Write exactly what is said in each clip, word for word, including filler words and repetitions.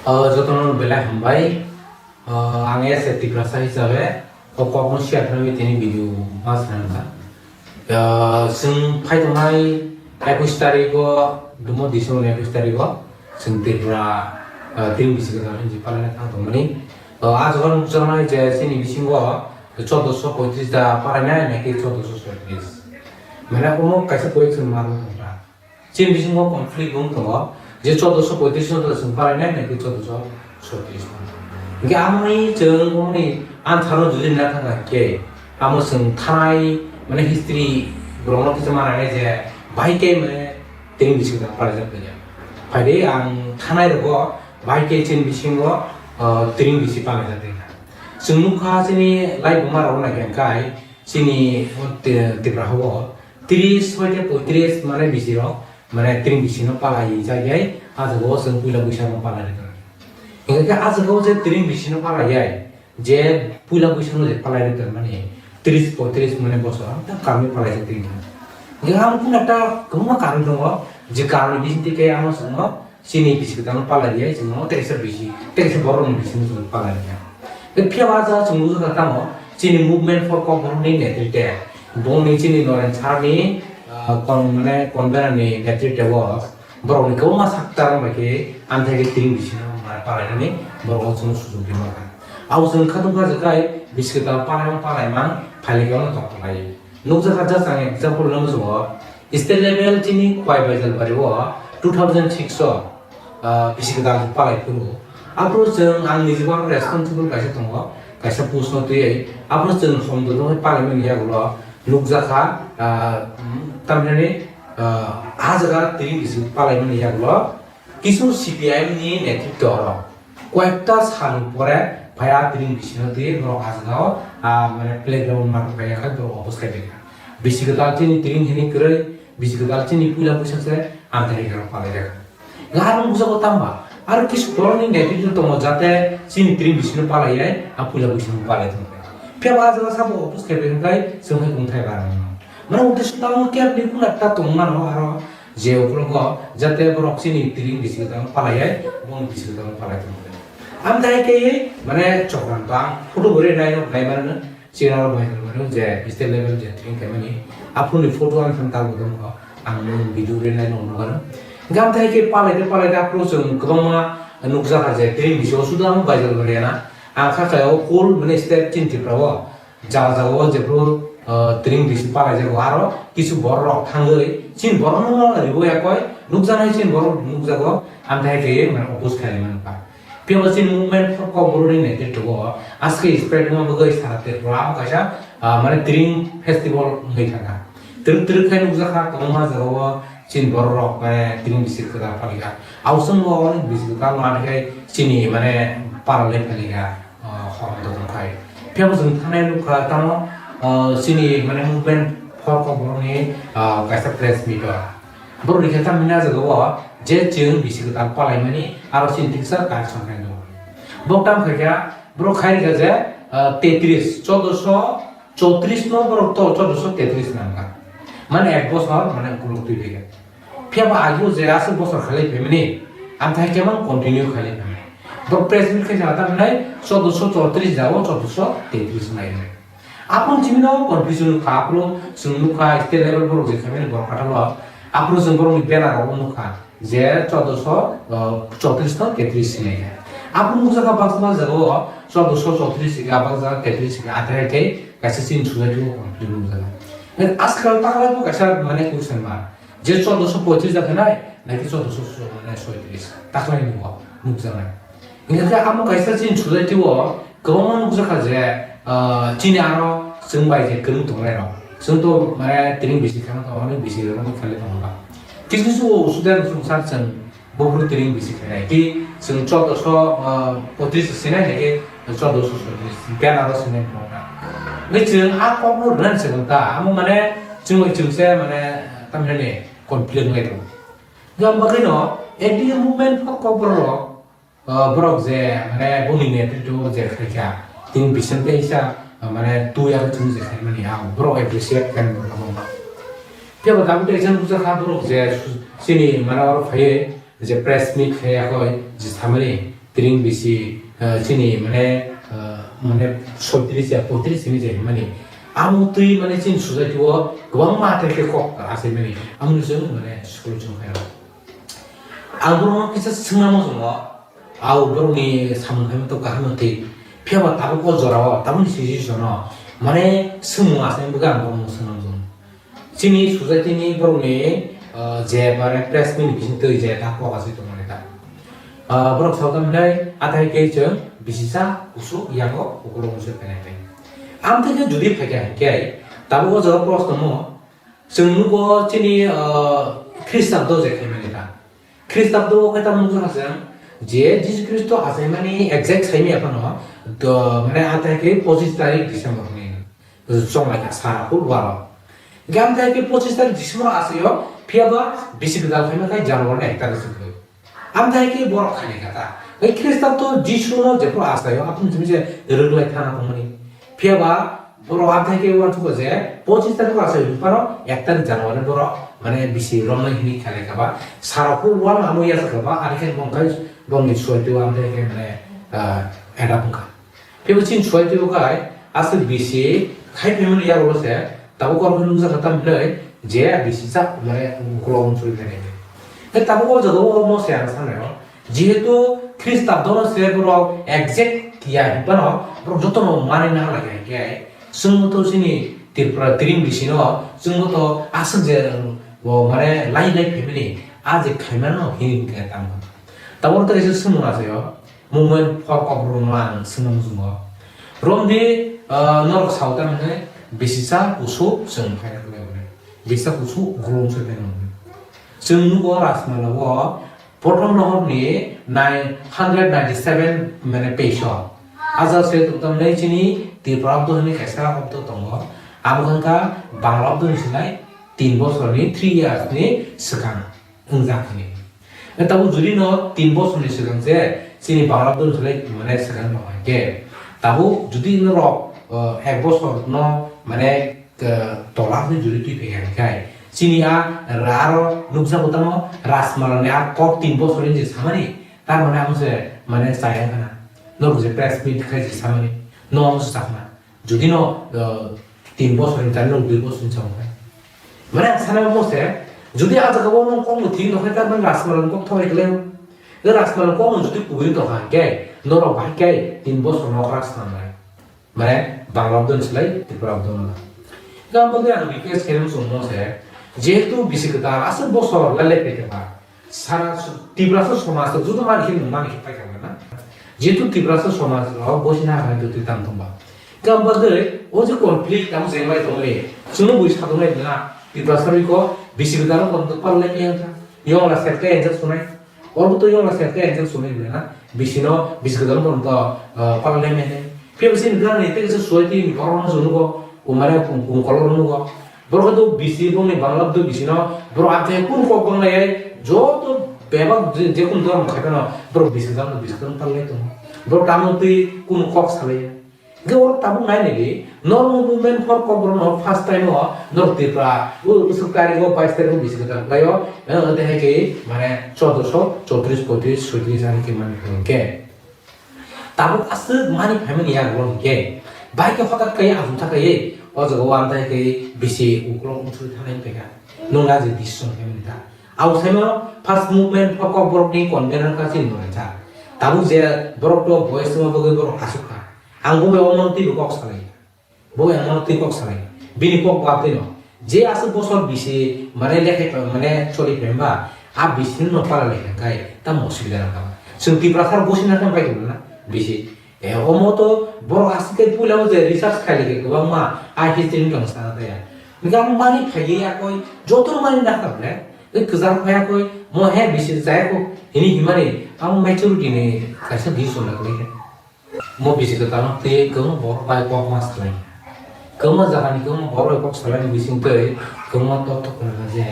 O jotono belai hambai. O, ang S A Tiprasa hisabe o kokno share khlaiwi tini video ma swnamkha. O, chwng phaitongnai ekush tarikh o, dumo December ni ekush tarikh o chwng Tripura, o, tring bisi kwtal hinwi palana thang tongmani. O, ah jaga nukjaknai je chini bisingo chordoso poitris da palainai, naikhe chordoso soitris. Mane omo kaisa koi chwng manwi tongkha. Chini bisingo conflict wng tongo, je chordoso poitris no chwng palainai, naikhe chordoso soitris no. Hingke amoni chwng omoni answer no jodi na thangkha hingke, amo chwng thanai, mane history borok no kisa manai je bahai khe mane tring bisi kwtal palaijak tongya. Phaide ang thanai rogo bahai khe chini bisingo, o, tring bisi palaijak tongya. Chwng nukha chini lai buma rok naikhe hingkai chini, o, Ti-, Tipra hao tris hoite poitris mane bisi rok mane tring bisi no palai jai jai, ah jaga o chwng puila bwsang no palai rwkha. Hingke ah jaga o je tring bisi no palai jai, je puila bwsang no je palai rwkha mani tris poitris mane bosor ang ta kami palai se tring. Hingke ang puila ta kwbangma karon tongo, je karon ni bising twi khe ang no chwng no chini bisi kwtal no palai riyai, chwng no tei kaisa bisi, tei kaisa borok ni bisi no chwng palai rwkha. Tei phiya ba ah jaga chwng nukjakha tamo chini Movement for Kokborok ni netrite, bongni chini Noren Sar ni, ah, kon-, mane convener ni netrite o borok ni kwbangma saktar bai khe amthai khe tring bisi no mane palai nani borok o chwng sujok rimani. Abo chwng khatungkha je kai bisi kwtal palai palai mang phaile khe ono tong lai. Nukjakha just ang example no muchungo. State level chini Khowai Baijalbari o two thousand six o, ah, bisi kwtal palai phuru. Aphuru chwng ang nijebo responsible kaisa tongo, kaisa post no twiwi. Aphuru chwng hom dodok palai mani yagulo nukjakha, ah, tamhinani, ah, ah jaga tring bisi palai mani yagulo kisu C P I M ni netritwa rok. Koyekta salni pore phai a tring bisino twi borok ah jagao, ah, mane playground ma rwphaiya khai borok obosta khaiphaikha. Bisi kwtal chini tring hini kwrwi, bisi kwtal chini puila bwsakse amthai rok palai rwkha. Aro nukjago tamba, aro kisu borokni netrito tongo jate chini tring bisino palaiya, a puila bwsano palai tongkha. Phiya ba ah jaga sabo obosta khaiphaikha khai chwng hai kung thai barang. Mane uddesho tamo kebni kuna ta tongmano aro je ukhulgo jate borok chini tring bisi kwtal palaiya, bongni bisi kwtal palai tongkha. Amthai khe mane chokran bang photo bo rinai no nai mano, chini aro bai mano je state level je tring khaimani. Aphuruni photo ang thang tabuk dongkho, ang nung video rinai no nukmano. Amthai khe palai de palai de aphuru chwng kwbangma nukjakha je tring bisio suda ang Baijalbari na. Ang kha khe o cool mane state chini Tripura o. Jaga jaga o jephru, ah, tring bisi palaijago, aro kisu borok rok thangwi chini borok no ribo yakoi nukjaknai chini borok nukjago, amthai khe mane oppose khlai mano kha. Phiya bo chini Movement for Kokborok ni netrito o aske spread wngma bagwi sara Tripura o kaisa, ah, mane tring festival wngwi thangkha. Twrwk twrwk khe nukjakha kwbangma jaga o chini borok rok mane tring bisi kwtal palikha. Ausung bo onek bisi kwtal mane khe chini mane paralai palikha. Ah, hor dodong khai. Phiya bo chwng thanai nukha tamo, ah, chini mane Movement for Kokborok ni, ah, kaisa press meet o. Borok ni khe tamo hwnwi ah jaga o je chwng bisi kwtal palaimani aro chini tiksa correction khai nw. Bo tamo khai kha borok khai rikha je, ah, tetris, chordoso chotris no borok to chordoso tetris nangkha. Mane ek bosor mane ukulok twi phaikha. Phiya ba agio je aswk bosor khalai phaimani, amthai khe mang continue khalai phaimani. Bo press meet khe jata nai chordoso chotris jao chordoso tetris nai nai. Apun chimino confusion kha, apro chwng nukha state level borok je khaimani borok kathalo. Apro chwng borok ni banner o nukha je chordoso, uh, chotris no tetris sinai kha. Apro nukjakha baksa jagao chordoso chotris sikha, baksa tetris sikha, athai khe kaisa chini society o confusion nukjakha. Ajkal takhwlai bo kaisa mane question ma. Je chordoso poitris da khenai, naikhe chordoso soitris. Takhwlai ni bo nukjaknai. Hingkhe amo kaisa chini society o kwbangma nukjakha je, ah, chini aro chwng bai je kwrwng tongnai rok. Chwng to mane tring bisi kheno tongo, hwnwi bisi rok khlai tongo ba. Kisu kisu student chwng sak chwng buphuru tring bisi khainai. Ki chwng chordoso, ah, poitris sinai, naikhe chordoso soitris. Banner o sinai tongo ba. Hingkhe chwng a kokno rwna se ta. Amo mane chwng bai chwng se mane tamhinani conflict wngwi tongo. Yang bagwino A D M Movement for Kokborok rok, ah, borok je, mane, boni netrito je khaikha, tini bising tei sa, ah, mane, twi aro chwng je khaimani, ah, borok appreciate khaimani borok. Phiya bo tabuk tei chwng bujak kha borok je su-, chini, mane, oro phaiwi je press meet khaiya khoi, je samani, Tring bisi, ah, chini mane, ah, mane soitris ya poitris hini je mani. Amo twi mane chini society o kwbangma athai khe kok asai mani. Amo ni chwng mane school chwng khaina. Ang borokno kisa swngna muchungo, au borokni samung khaima to kaham twi. Phiya ba tabuk o jora o, tabukni situation o, mane swngmung asai bwkha ang borokno swngna muchungo. Chini society ni borokni, ah, je bare press meet bising twi je ta kok asai tongmani ta. Ah, borok sao tamhinai athai khe chwng bisisa kusu yago ukulok musu khainai. Amtwi khe jodi phaikha hinkhe tabuk o jora proshno mo chwng nugo chini, ah, Khristabdo je khaimani ta. Khristabdo o khe tamo nukjakha chwng je Jisu Khristo achaimani exact saimaya phano, do, mane athai khe pochis tarik December hwnwi. Chonglaikha sara hur waro. Hinkhe amthai khe pochis tarik December achaio, phiyaba bisi gwdal khaima khai January ni ek tarik chwngkhe. Amthai khe borok khainai kha ta. Bai Khristabdo Jisu no jephru achaio, aphuru simi se rwglai thana tongmani. Phiyaba borok amthai khe uansukha je pochis tarik achaio, phano ek tarik January borok mane bisi romnai hwnwi khainai kha ba. Sara hur wano amo yachakha ba, ari khe bongkhai bongni suaitwi amthai khe mane, ah, adapt wngkha. Phibo chini suai twibo khai, aswk bisi khai phaimani yagulo se, tabuk o khe nukjakha tamhinai je bisi chak mane ukulok unsuri phainai. Khe tabuk o jaga o omo se ang sanai o, jehetu Khristabdo no se borok exact ya hinphano borok jotono manwi naharlai kha hinkhe, chwngno to chini Tripura tring bisi no chwngno to aswk je bo mane lai lai phaimani a je khaimano hini hinkhe tamo. Tabuk to kaisa swngmung achaio. Movement for Kokborok no ang swngna muchungo. Romdi, ah, norok sao tamhinai bisisa kusu chwng phaina khlai hwnwi. Bisisa kusu ukulok se phaina hwnwi. Chwng nugo Rajmala o Prothom Rohor ni nine hundred ninety seven mane page o. Ajak se tong tamhinai chini Tripura abdo hwnwi kaisa abdo tongo. Abo wngkha Bangla abdo ni sinai tin bosor ni, three years ni swkang. Wngjak hwnwi. Tabuk jodi no tin bosor ni swkang se chini Bangla bwrwi swlai mane swkang tong hai khe, tabuk jodi norok, uh, ek bosor no mane, uh, tola hwnwi jodi twi phai kha hinkhe, chini a aro nukjago tamo Rajmala ni a kok tin bosor ni je samani, tar mane amo se mane chaya khana. Norok je press meet khai je samani, no amo se chakna. Jodi no, uh, tin bosor ni tani no dui bosor ni chao khai. Mane ang sana mo se, jodi a jaga o no kok no thik no khai ta mane Rajmala ni kok thok hai klai. Rajmala ni kok no jodi kubui tong kha hinkhe, norok bahai khe tin bosor no krak swnam lai. Mane Bangla abdo ni swlai Tripura abdo no. Gam bagwi ang request khe mo se, jehetu bisi kwtal aswk bosor lai lai phai kha ba. Sara su-, Tiprasa somaj to joto mani khe mung mani khe paikha na. Jehetu Tiprasa somaj rok bosi na hai to twi tang tong ba. Gam bagwi o je conflict tamo jeng bai tong le. Chwngno bui sa tong le na. Tiprasa roi ko bisi gwdal ko to pal le yang ta. Yong la set ka enjak sunai. Or to yong la set ka enjak sunai le na. Bisi no bisi gwdal ko to, eh, pal le me ne. Phi bisi ni gan ni te se suai ti ni borok no chwngno ko. Umare kum kum kolor no ko. Borok do bisi bongni Bangla do bisi no borok amthai kun kok bang lai joto bebak je, je kun dormo khai phano borok bisi jang bisi jang tal lai tongo. Borok tamo twi kun kok salai. Ge borok tabuk nai nai di normal movement for kok borok no first time o norok Tripura u usuk tarik o bais tarik o bisi jang lai o, eh, de hai ke mane chordoso chowtris poitris soitris ani ke mani ke. Tabuk aswk mani phaimani yago hinkhe, bai khe hotat kaiye aswk thakaiye, o jaga o amthai khe bisi ukulok unsuri thanai wngkha. Nwng a je decision khaimani ta. Abo saimano first movement pho kokborokni convener kha chini mwnaisa. Tabuk je borok to voice tongma bagwi borok aswk kha. Ang bo bai omono twibo kok salai. Bo emon twi kok salai. Bini kok bab twi no. Je aswk bosor bisi mane lekhai pa-, mane choli phaimba, a bisi no pala lekhai kai, tamo osubida no kama. Chwng Tiprasa rok bosi na khe pai tongna bisi. E, omo to borok aswk khe puila o je research khai lekhe kwbangma, a history ni tong sana taya. Hingkhe ang mani phaiye yakoi, joto mani na kha ble. E kwchar phai yakoi, mo he bisi jaya kho, hini himani, ang maturity ni kaisa decision na khe. Mo bisi kwtal no twi kwbangma borok bai kok ma salai. Kwbangma jaga ni kwbangma borok bai kok salai ni bising twi kwbangma tok tok kwrwngkha je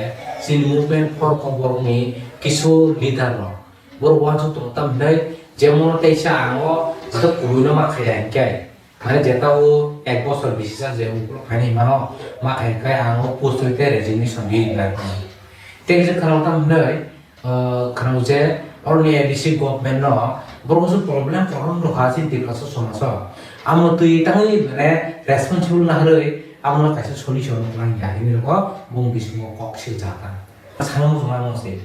chini movement for kokborok ni kisu leader rok. Borok uansuk tongo tamo hinai jemon teisa ang o jesa kubui no ma khaida hinkhe. Mane jeta o ek bosor bisi sa je ukulok phainai mano ma khai khai ang o post oi tei resignation di lai. Tei kisa khwrang tamo hinai, ah, khwrang je oroni A D C government no Borok se problem koron rok ha chini Tiprasa somajo. Amo twi tangwi mane responsible na harwi amo kaisa solution nang ya hini rok bung bisingo kok sil jata. Sana mo juma mo se.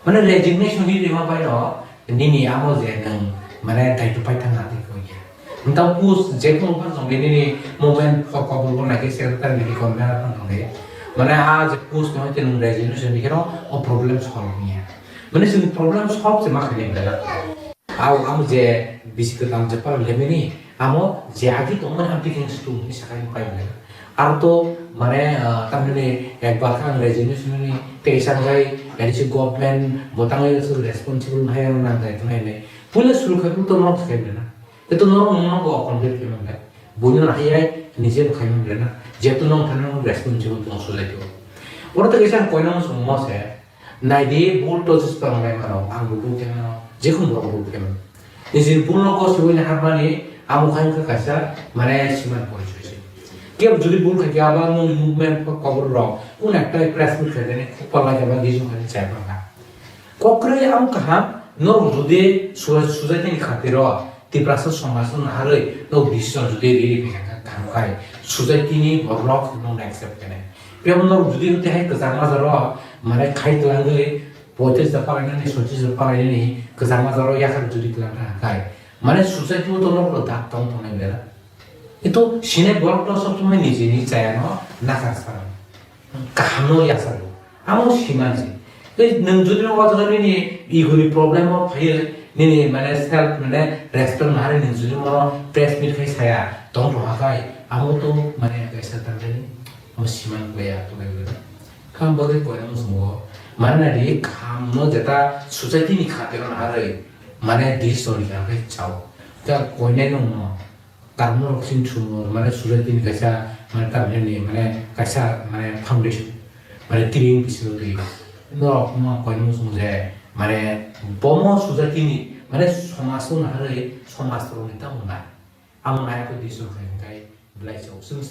Mane resignation ni rima bai no nini amo je nang mane daito pai thang na twi ko ya. Nta post je ko par jong nini movement ko ko bo na ke secretary ni ko na thang thang de. Mane a je post no te nang resignation ni kero o problem solve ni ya. Mane sini problem solve se ma khani bela. Au amo je bisi kwtal je pal lemini amo je agi tongmani application tu ni sakai pai bela. Aro to mane tamni ekbar kha ang resignation ni tei sangai eri si government botang responsible hai ang nang dai tunai ne. Pula suru kha to nok sakai bela. Itu norok nungno bo complete khe manle. Buino nahiyai nije bo khai manle na. Jetu nong thani nong responsible tong sujai tong. Oro tei kaisa ang koino song mo se. Naidi bul to jis tong lai mano. Ang bo bul khe mano. Jekhun bo bul khe mano. Nijini bul no kosto wini harmani amo khai kha kaisa mane siman porichoi se. Kebo jodi bul khai khe aba nung movement ko kobor rok. Un ekta press meet khai dene khupal lai khe ba gijing khai chai bangkha. Kokrwi ang kaham, norok jodi sujai ni khatiro Tiprasa somajno naharwi nok decision jodi riri phaikha kaham khai, society ni borok nok accept kene. Phiya norok jodi tei hai kwchangma jaro mane khai twlangwi poitrish ta palainani, soitrish ta palainani kwchangma jaro yakhar jodi twlang kha khai. Mane society o to norok dak tong tongnai bera. Ito sinai borok to sob somoi nijini chayano nakar sa. Kaham no yachago. Amo siman se. Tei nwng jodi no wajago nini ego ni problem o phaiyo, nini mane self mane respect no hari nwng jodi mono press meet khai saya, tong to hakai, amo to mane kaisa tangani, amo siman ko ya to bai bai. Kam bagwi ko amo sungo. Mane na di kam no jeta society ni khatiro no hari, mane di sori ka kai chao. Ta koinai no mo. Karmo rok sin thumor, mane society ni kaisa, mane tamni mane kaisa, mane foundation, mane tring bisingo twi. Norok no koino song je, mane bomo society ni, mane somaj no naharwi somaj rok ni tamo na. Amo nai ko diso khai khai belai chok. Sung